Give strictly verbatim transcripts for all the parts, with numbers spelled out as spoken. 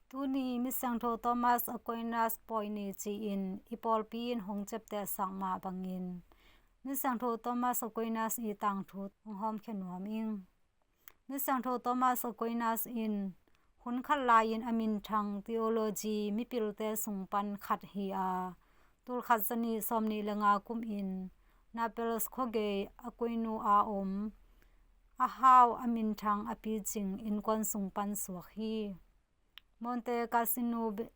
Tuni Misiangtho Thomas Aquinas pawi ni ci-in i pawlpi in hong ciaptehsak mah bangin Misiangtho Thomas Aquinas i tangthu hong hawmkhia nuam ing. Misiangtho Thomas Aquinas in hun khat lai-in a minthang theology mipilte sung pan khat hi a, tulkhat zanih sawmnih le nga kum in Naples khuagei Aquino a om a hau a minthang a picing innkuan sung pan suak hi. Monte Cassino Be-,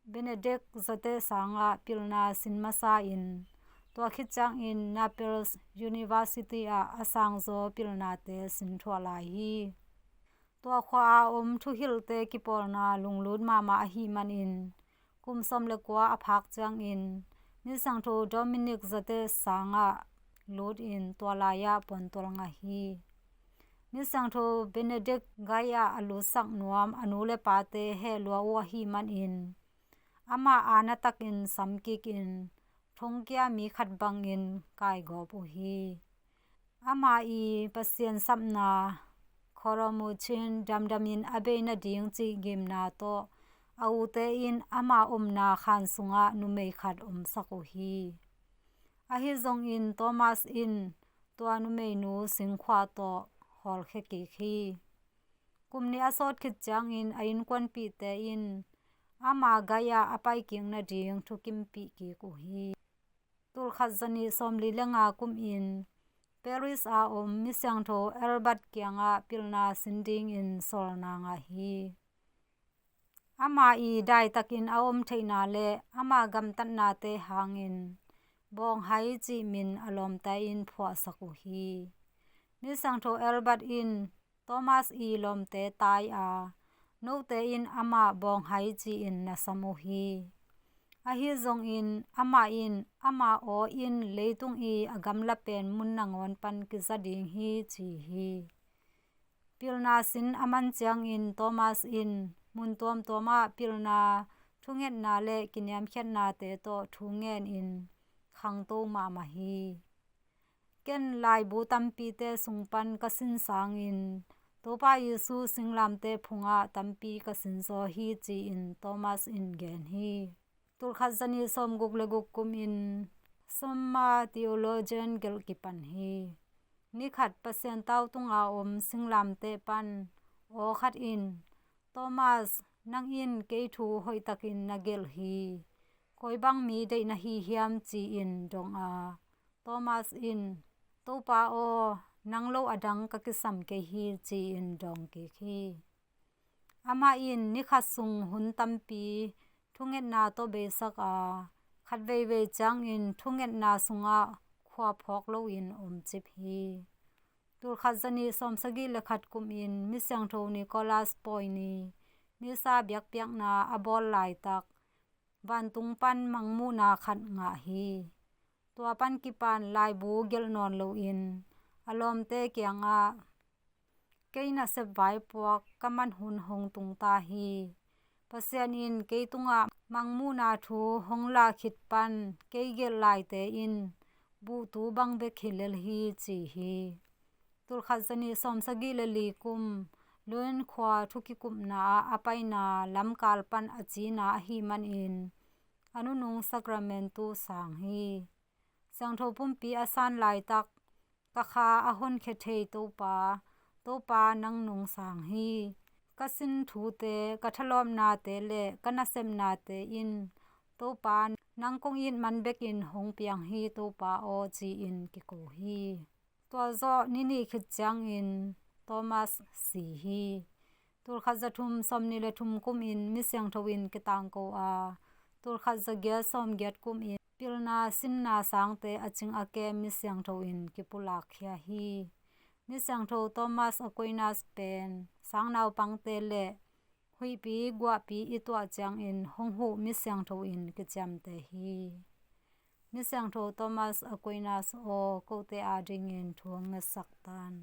Benedict zate sangah pilna sin masa in, tua khit ciangin Naples University ah a sangzaw pilnate sin thuah lai hi. Tua khua a om thuhilhte kipawlna lunglut mahmah ahih manin kum sawm le kua a phak ciangin Misiangtho Dominic zate sangah lut in tua lai-ah puantual ngah hi. Misiangtho Benedict gai-ah a lutsak nuam a nu le pate heh lua uh ahih manin amah aana takin samkik in thongkia mi khat bangin kaigawp uh hi. Amah i Pasian sapna Colomuchin damdamin a bei nading cih gimna tawh a ute in ama omna khan sungah numei khat omsak uh hi. Ahi zongin Thomas in tua numeinu singkhua tawh hawlkhia kik hi. Kum nih a sawt khit ciangin a innkuanpihte in ama gai-ah a paikik nading thukimpih kik uh hi. Tulkhat zanih sawmli le nga kum in Paris a om Misiangtho Albert kiangah pilna sin dingin sawlna ngah hi. Ama i daitakin a om theihna le ama gamtatnate hangin Bawnghai cih min a lawmte in phuahsak uh hi. Misiangtho Albert in Thomas i lawmte tai a, note in amah Bawnghai ci-in na sam uh hi. Ahi zongin amah in ama aw in leitung i a gamla pen mun nangawn pan kiza ding hi ci hi. Pilna sin a man ciangin Thomas in mun tuamtuam ah pilna thungetna le kiniamkhiatnate tawh thu ngenin khangto mahmah hi. Ken laibu tampite sung pan ka sin sangin Topa Jesu singlamteh phungah tampi ka sinzaw hi ci-in Thomas in gen hi. Tulkhat zanih sawmguk le guk kum in Summa Theologiae gelh kipan hi. Nikhat Pasian tau tunga om singlamteh pan aw khat in, "Thomas, nang in kei thu hoihtakin na gelh hi. Koi bang mi deih na hi hiam?" ci-in dong a, Thomas in, "Topa aw, nang lo adang ka kisam kei hi," ci-in dawng kik hi. Amah in nikhat sung hun tampi thungetna tawh beisak a, khat veivei ciangin thungetna sungah khua phawk loin omcip hi. Tulkhat zanih sawmsagih le khat kum in Misiangtho Nicholas pawi ni Missa biakpiakna a bawl laitak vantung pan mangmuhna khat ngah hi. Tua pan kipan laibu gelh nawn loin a lawmte kiangah, "Kei nasep vaipuak ka man hun hong tung ta hi. Pasian in kei tungah mangmuhna thu hong lah khit pan kei gelh laite in buhtu bang bek hi lel hi," ci hi. Tulkhat zanih sawmsagih le li kum Lyon khua thukikupna ah a paina lamkal pan a cina ahih manin a nunung Sacramento sang hi. Siangtho pumpi a san laitak ka kha a honkhia thei Topa, Topa nang nung sang hi. Ka sin thute, ka thalawpnate le ka nasepnate in Topa nang kong it man bekin hong piang hi Topa aw, ci-in kiko hi. Tua zawh ni nih khit ciangin Thomas si hi. Tulkhat zathum sawmnih le thum kum in Misiangtho in kitangko a, tulkhat zagiat sawmgiat kum in pilna sinna sangte a cing a kem Misiangtho in kipulakkhia hi. Misiangtho Thomas Aquinas pen sangnaupangte le huihpi guahpi i tuah ciangin hong huh Misiangtho in kiciamteh hi. Misiangtho Thomas Aquinas aw, kote adingin thu hong ngetsak tan.